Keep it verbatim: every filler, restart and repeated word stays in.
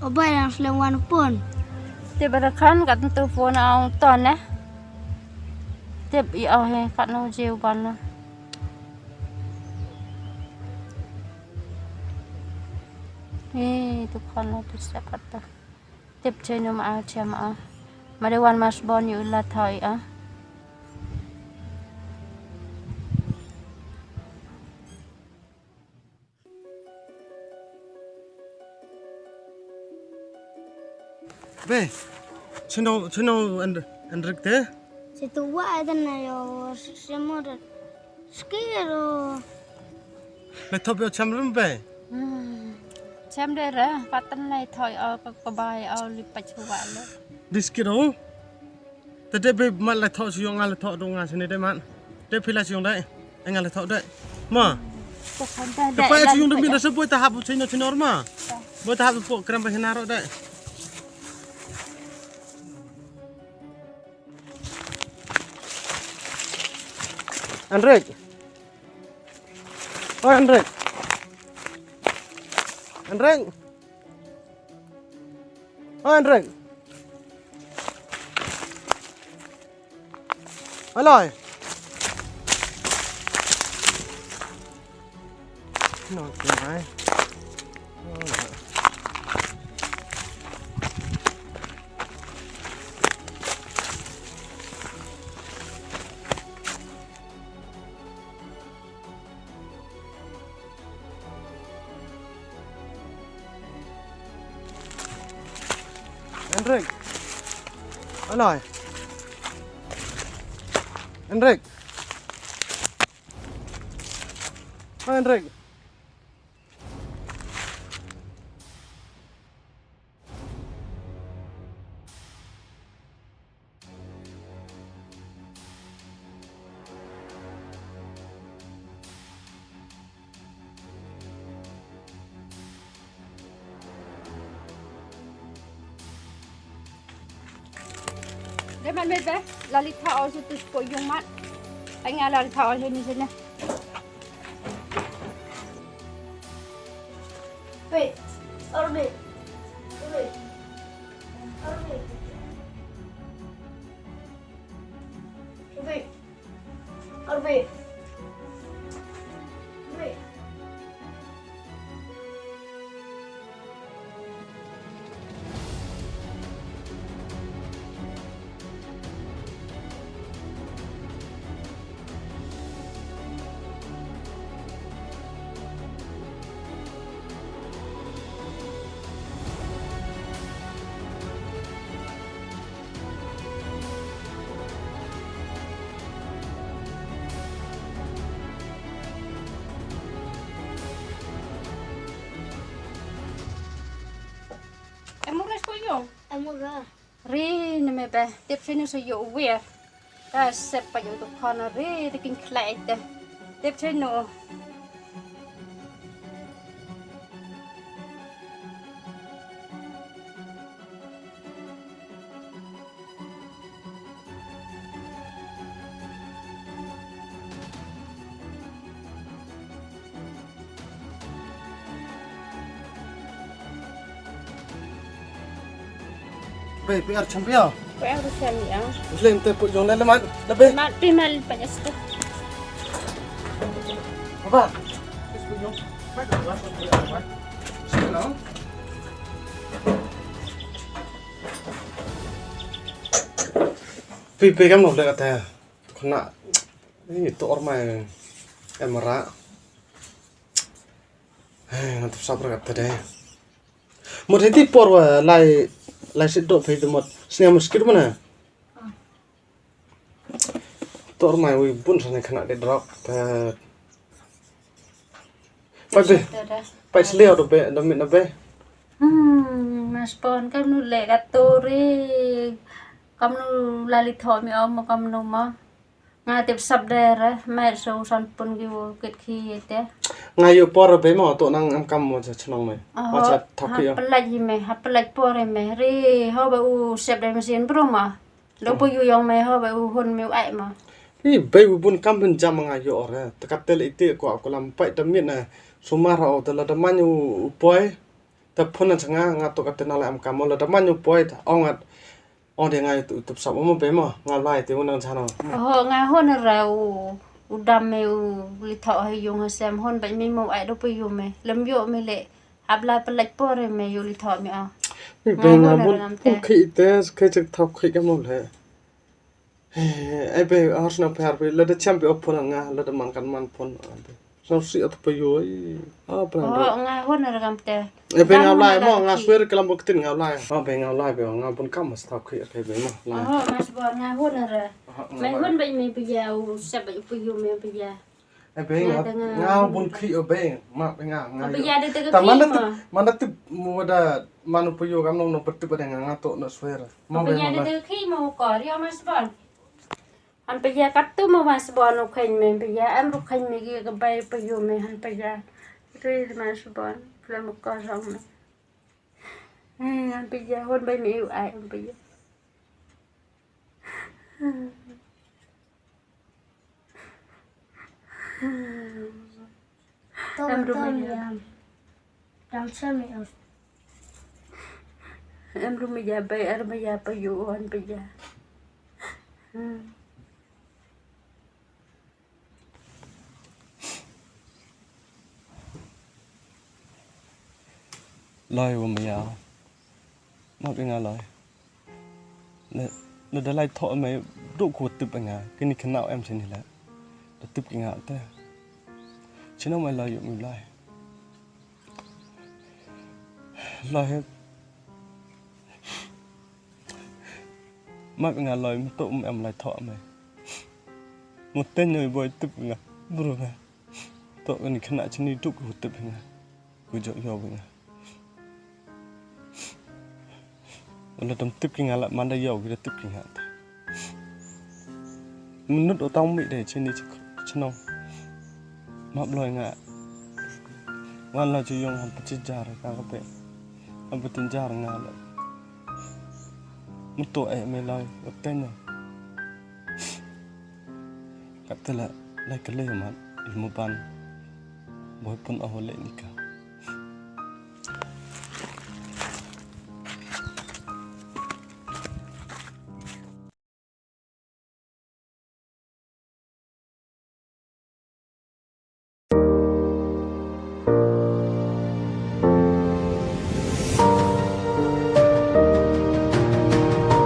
O bai, dang slem wan phone. Tip ba da khan kat tu phone au ton eh. Tip i au he kat no je u ban na. He tu khan no tu sepat ta. Tip che no ma au che ma au. Ma de wan mas bon yu la thoi a. Be, chino, chino and, and rik te? Situ wa adan na yo, semo da. Skiro. Le thop yo cham rum be? Hmm. Cham de ra, patan lai thoi o, ka, ka bai o, li pach wa le. Diskiro? Te dei be mat la thoh shu yong nga la thoh dong nga sini dei mat. Dei phi la shu yong dei. Ai nga la thoh dei. Ma. Te pa shu yong dei mi da se boi ta hap sini sini ma. Boi ta hap po kram ba hina ro dei. Enrik. Oi Enrik. Enrik. Oi Enrik. Aloi. No, okay, bye. Enrik. Alai. Enrik. Hai Enrik. Dei man me be, la li tha o su tu spo yung mat. Ai nga la li tha o ni sene. Wait, or me. Wait. Or me. Wait. Arbe. Arbe. Em ur la shu ïoh. Em ur la. Ri ne me be tip sini sa ïoh wer. Ta sep pa ïoh tu khana ri te kin khlai te. Tip sini. Bai, P R champion. P R champion. Uslem te put jong le mat, le be. Mat, pi mal pa jas tu. Apa? Put jong. Mat, mat, mat. Hello. Phi phi kam nok de kata. Khana. Ni to or mai. Em ra. Hei, ngan tip sap ra kata de. Mut hei ti por wa lai lai sit dok phi de mut. Sini mut skit mana. Tor mai wi bun sa ne khana de drok. Pat be. Pat sli au do be, do mit na be. Hmm, mas pon kam nu le ka tori. Kam nu lali tho mi om kam nu ma. Nga tip sap de re, mai so san pun gi wo kit khi te. Nga yu por be mo to nang am kam mo cha chnong me. Mo cha thok yo. Ha pelaj hi me, ha pelaj por me. Ri ho ba u sep de mesin bro ma. Lo po yu yong me ho ba u hun me u ai ma. Ni be u bun kam ben jam nga yo re. Takat tel ite ko ko lam pai ta mit na. Sumar ho ta la ta man u poi. Te phone na cha nga, nga to ka te na la em ka mo la da man yu poi ta. Ong at. Ong de nga yu tu tu sap mo be mo. Nga lai te mo nang cha no. Ho nga ho na ra u u dam me u li tho ha yung ha sem hon ba mi mo ai do pu yu me. Lem yo me le. Hap la pelaj por me yu li tho me a. Ni be nga bun. Ki te ke chek tho ki ka mo le. Ai be, hor sna pher be, lada champ be phone nga, lada man kan man phone. Sna si at pa yo. Ah, pran. Oh, nga hon ra gam te. Ai be nga lai mo, nga swer kalam bok tin nga lai. Ah be nga lai be nga bun kam mas tau khi kai be mo. Oh, mas bo nga hon ra. Me hon be me be ya u sa be pa yo me be ya. Ai be nga bun khi o be ma be nga nga. Be ya de te khi mo. Mana tip mo da manu pa yo kam no no tip de nga nga to no swer. Ma be ya de te khi mo ko ri mas bo. Han pa ya katu mo mas bo no khen me be ya am ru khen me gi ka bai pa yo me han pa ya. Ri mas bo. Kla mo ko rong me. Han pa ya hon be me u ai han pa ya. Em ru me ya. Em ru me ya bai er me ya pa yu on pa ya. Loi wa me ya. Ma be nga loi. Ne ne da lai tho me duk ko tip nga kini kena em sini la. Da tip ki nga te. Chino me loi yu me loi. Loi. Ma be nga loi me to me em lai tho me. Mo ten noi boy tip nga. Bru nga. To ni kena chini duk ko tip nga. Ku jok yo nga. Wala tam tip ki nga la manda yo ki tip ki nga. Menut utang mi de chini chnong. Map loi nga. Wan la chu yong han pati jar ka ka pe. Han pati jar nga la. Mutu e me loi utenya. Kat la lai kale mat ilmu ban. Boy pun aho le nika.